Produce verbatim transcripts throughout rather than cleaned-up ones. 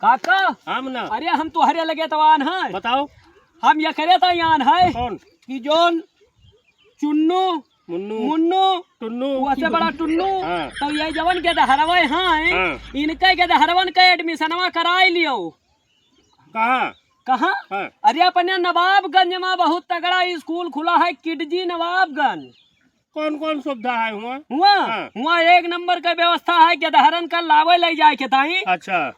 काका, हम ना। अरे हम तोहरे लगे तो आन है। बताओ। हम ये करे तो आन है कौन? कि जोन चुन्नू, मुन्नू, मुन्नू, टुन्नू, वो से बड़ा टुन्नू, हाँ। तो ये जवन गेदहरवा हैं, हाँ। इनके गेदहरवन का एडमिशनवा कराई लियो। कहाँ? कहाँ? हाँ। अरे अपने नवाबगंज में बहुत तगड़ा स्कूल खुला है, किडजी नवाबगंज। कौन कौन सुविधा है हुआ? हुआ? हाँ। हुआ एक नंबर का व्यवस्था है, गेदहरन का लावे ले जाए के ताई। अच्छा।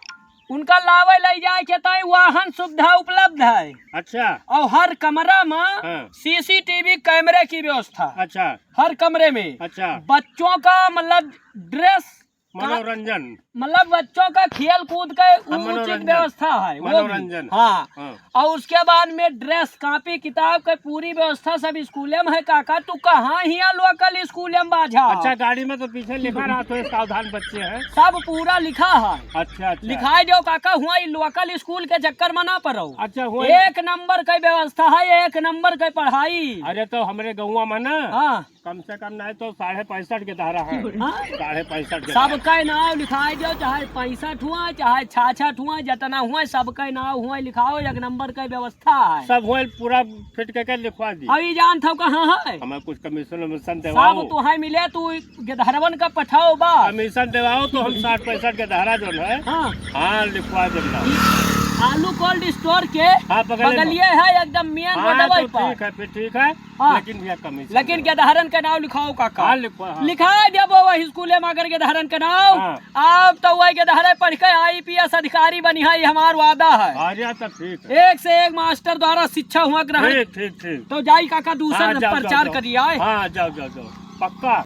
उनका लावे ले जाए के ताई वाहन सुविधा उपलब्ध है। अच्छा। और हर कमरा में हाँ। सीसीटीवी कैमरे की व्यवस्था। अच्छा। हर कमरे में। अच्छा। बच्चों का मतलब ड्रेस का-, मनोरंजन। मतलब बच्चों का खेल कूद का हाँ, उचित मनोरंजन। व्यवस्था है, वो भी। मनोरंजन। हाँ। हाँ। और उसके बाद में ड्रेस, कॉपी, किताब के पूरी व्यवस्था सब स्कूले में है काका। तू कहाँ हिया लोकल स्कूले में बाझा? अच्छा, गाड़ी में तो पीछे लिखा रहा तो सावधान बच्चे हैं। सब पूरा लिखा है। अच्छा, अच्छा। लिखाई दो काका, हुआ ई लोकल स्कूल के चक्कर में ना पड़ो। अच्छा, हुआ एक नंबर का व्यवस्था है, एक नंबर का पढ़ाई। अरे तो हमरे गौवा में ना हाँ। कम से कम नहीं तो साढ़े पैंसठ गेदहरा है। हाँ? साढ़े पैंसठ गेदहरा। सबका नाव लिखाई दो, चाहे पैंसठ हुआ, चाहे छाछठ हुआ, जितना हुआ, सबका नाव हुआ लिखाओ, एक नंबर का व्यवस्था है। सब हुआ पूरा फिट करके लिखवा दी। अभी जान था कहाँ है? हमें कुछ कमीशन वमीशन सब देवाओ। तो है मिले, तू गेदहरवन का पठाओ बा। कमीशन देवाओ तो हम साठ पैंसठ गेदहरा जोन है। हाँ। हाँ, लिखवा देना। आलू कोल्ड स्टोर के हाँ, बगले में। बगलिए है, एकदम मेन हाँ, रोडवा तो पर। ठीक है, फिर ठीक है। हाँ। लेकिन भैया कमीशन लेकिन देवाओ। गेदहरन के नाव लिखाओ काका। हाँ, लिखवा, हाँ। लिखा देबो वही स्कूले में अगर गेदहरन के नाव। हाँ। आप तो वही गेदहरे पढ़ के आईपीएस अधिकारी बनी है, ये हमार वादा है। अरे तो ठीक है। एक से एक मास्टर द्वारा शिक्षा हुआ ग्रहण। ठीक, ठीक, ठीक। तो जाई काका दूसर हाँ, जाओ, प्रचार जाओ, जाओ। करिए आए। हाँ, जाओ, जाओ, जाओ। पक्का?